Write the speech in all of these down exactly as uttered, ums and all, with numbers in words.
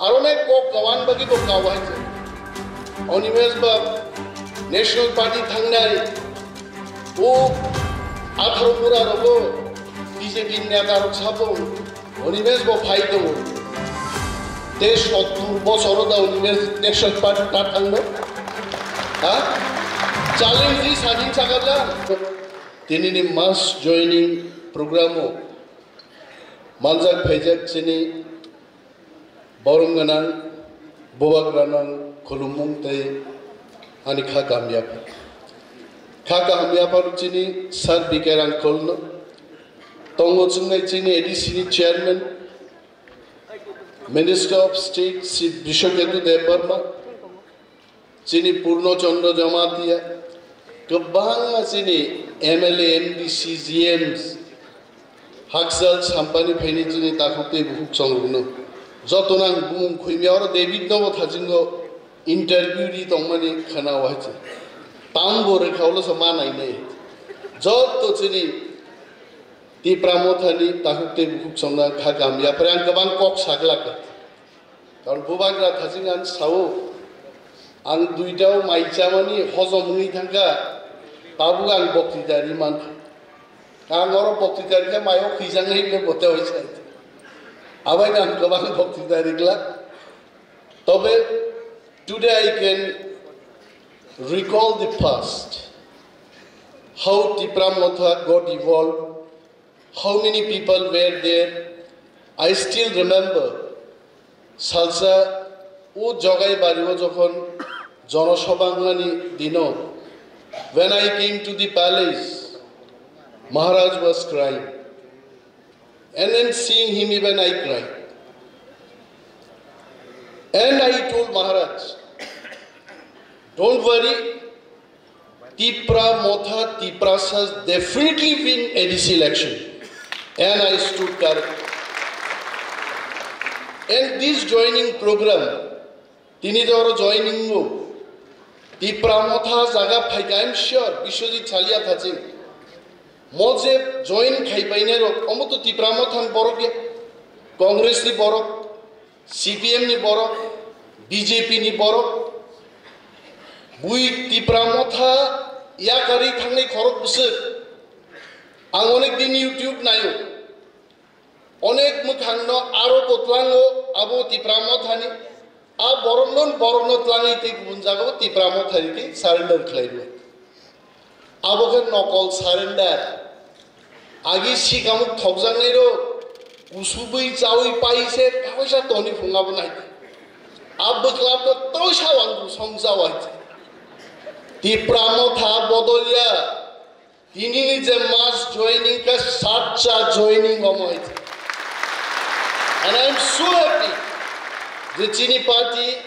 Aro nai kok kawan bagwi bo kawai se. Animesh ba National Party thangnai. O atharo pura rogo B J P neta rok sapo. Animesh bo phai tongo. Te sottur bosoro da Animesh National Party ta thangno. Ha? Challenge di sajin sagala. Tinini mass joining program o manjak phaijak chini borom gwnang, bubagra nang khulumung tei ani kha kaham yaphar. Kha kaham yaphar chini Sir B K Rangkholno, tongo chwngnai chini A D C ni chairman, Minister of State Shri Bishwaketu Debbarma, chini Purno Chandra Jamatia, kwbangma chini M L A, M D C, G Ms, Hakchal sampani phaini chini takhuk tei bukhuk chongrokno. Jotono ang bumung khuimya oro David nobo thajingo interview ri tongmani khana wahai se. Tambo rekha ulo se ma nainai. Joto chini Tipra Mothani takhuk tei bukhuk chongna kha kaham yaphar ang kwbang kok saglak. Karon bubagra thajing ang sao, ang duitao mai chamani hojom wngwi thangkha, tabuk ang boktwita ri mankha. Ang oro boktwita rikha, maio khwijang himle bote hoisai. Abai ang kwbang boktwita rikla. Tobe today I can recall the past, how Tipra Motha got evolved, how many people were there. I still remember, salsa o Jogai Bari o jokhon jonosabha wngmani dino, when I came to the palace, Maharaj was crying. And then seeing him, even I cried. And I told Maharaj, "Don't worry, Tipra Motha, Tiprasas definitely win A D C election." And I stood correct. And this joining program, tini joro joining o, Tipra Motha jaga phaika, I'm sure, Biswajit Salia thaching. Mo je join khai painai rok, omo to Tipra Motha ni borok ya, Congress ni borok, C P M ni borok, B J P ni borok, bui Tipra Motha yakarwi thangnai khorok bwswk. Ang onek din YouTube naio, onek mwkhangno aro bo tlango abo Tipra Mothani, a borokno, borokno tlangwi tei kubun jagao Tipra Mothani tei surrender khlai rwui. Abo khe nokol surrender. Agi sikamuk thokjaknairok kusubui chaui pai se kaisa toni phung abo nai. A bwklapno toisa wangbu song jawai. Tipra Motha bodolya. Tinini je mass joining ka satcha joining omo hai. And I am so happy je chini party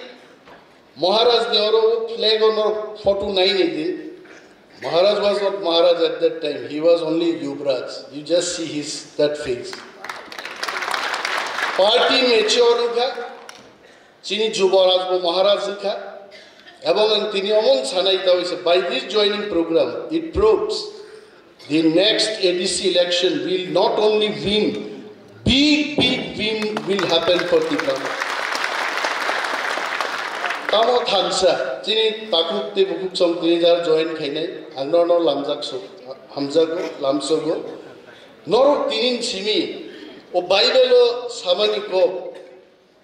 Maharaj ni oro flag ono photo nai nai di. Maharaj was not Maharaj at that time. He was only Yuvraj. You just see his that face. Party mature wngkha, chini Juboraj bo Maharaj wngkha. Ebong ang tini omon sanai tawisa by this joining program, it proves the next A D C election will not only win, big, big win will happen for Tipra. Tamo thansa, chini takhuk tei bukhuk song tini jar join khainai, ang norno lamjak so, hamjago, lamsogo. Norok tinin simi, o Bible o samani kok,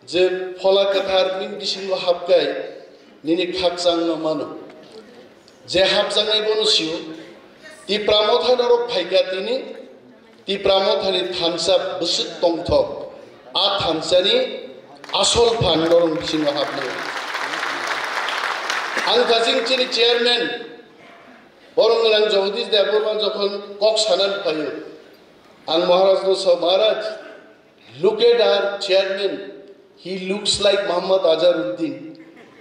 je phola kwthar nini bisingo hapkai, nini khakchangno mano. Je hapjaknai bono sio, Tipra Motha norok phaika tini, Tipra Mothani thansa bwswk tongthok, a thansani asol phan norok bisingo hapnai. Ang thaching chini chairman, borok gwnang Jagadish Debbarma jokhon kok sanani phaio, ang Maharaj no sa, Maharaj, look at our chairman. He looks like Muhammad Azharuddin.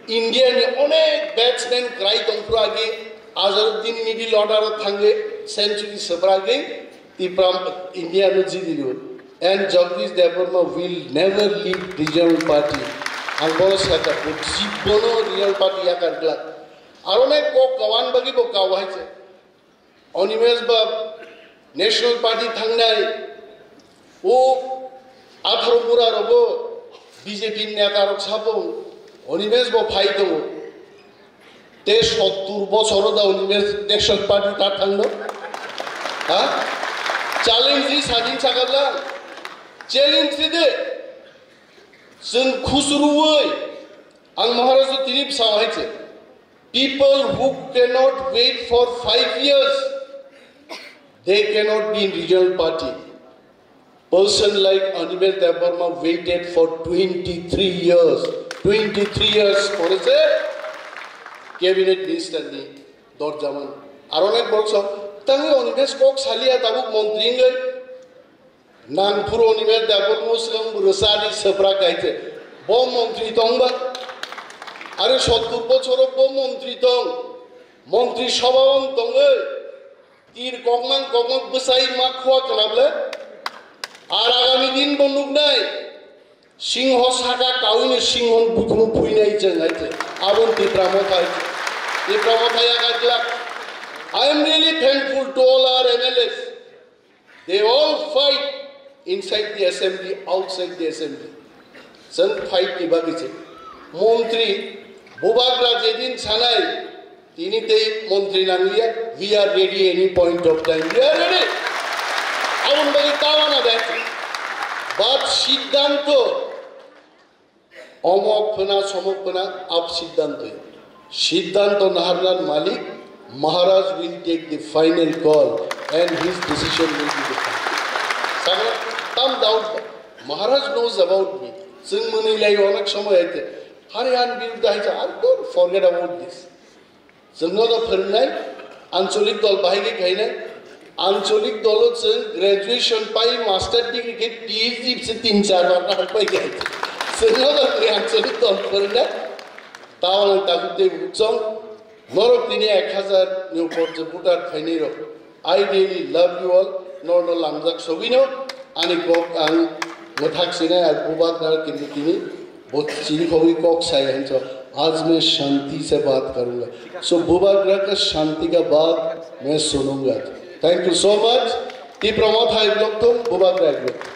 India ni onek batsman kwrai tongphuru agi Azharuddin middle order o thangwi century swbra agi Tipra India no jidi rw. And Jagdish Debbarma will never leave regional party. Ang bono sakha, bo jibono regional party yakar glak. Aro nai kok kawan bagwi bo kawai se. Animesh ba National Party thangnai, o atharo bura rogo B J P ni neta rok sabo Animesh bo phai tongo. Te sottur bochoro da Animesh National Party ta thangno? Ha? Challenge di sajin sakala. Challenge di de. Chwng khusruwi. Ang Maharaj tini bwsa hai se. People who cannot wait for five years, they cannot be in regional party. Person like Animesh Debbarma waited for twenty-three years. Twenty-three years for a cabinet minister ni dorjaman. Aro nek borok sa, tangi Animesh kok salia tabuk montri ngai. Nang phuru Animesh Debbarma swkang bwrwsani swprak kaiche. Bo montri tongba. Are sottur bochoro bo montri tong. Montri sabha on tongwi. Tir kokmang kokmang bwsai ma khua kwnable. Ar agami din bo nuknai. Singho saka kawino singhon bukhung phuinai cheng hai che. Abon Tipra Motha hai che. Tipra Motha ya kajla. I am really thankful to all our M L As. They all fight inside the assembly, outside the assembly. Chwng fight ni bagwi se. Montri Bubagra jedin sanai, tini tei montri nangliya, we are ready any point of time. We are ready. Abon bagwi tawana dai. But siddhanto Omok phwna, somok phwna, ap siddhanto. Siddhanto naharnan malik, Maharaj will take the final call and his decision will be the final. Sakra, tam doubt ba. Maharaj knows about me. Chwng mwnwi lai onek somoy haite. Hari an biruddha haite, I don't forget about this. Chwngno no phwrwngnai, ancholik dol bahai khe khainai, ancholik dolo chwng graduation pai, master degree khe P H D se tin char bar nang pai khe. Chwngno no phwrwngnai, ancholik dol phwrwngnai, tao ang tabuk tei buchong, norok tini ek hazar ni upor je voter phainai rok. I really love you all. Norno lamjak sogwino ani kok ang mwthak sinai ar bubagra kintu tini bo chini khogwi kok sai hinso, "Aaj main shanti se baat karunga." So bubagra ka shanti ka baat main sununga. Thank you so much. Tipra Motha ek lok thung, bubagra ek lok thung.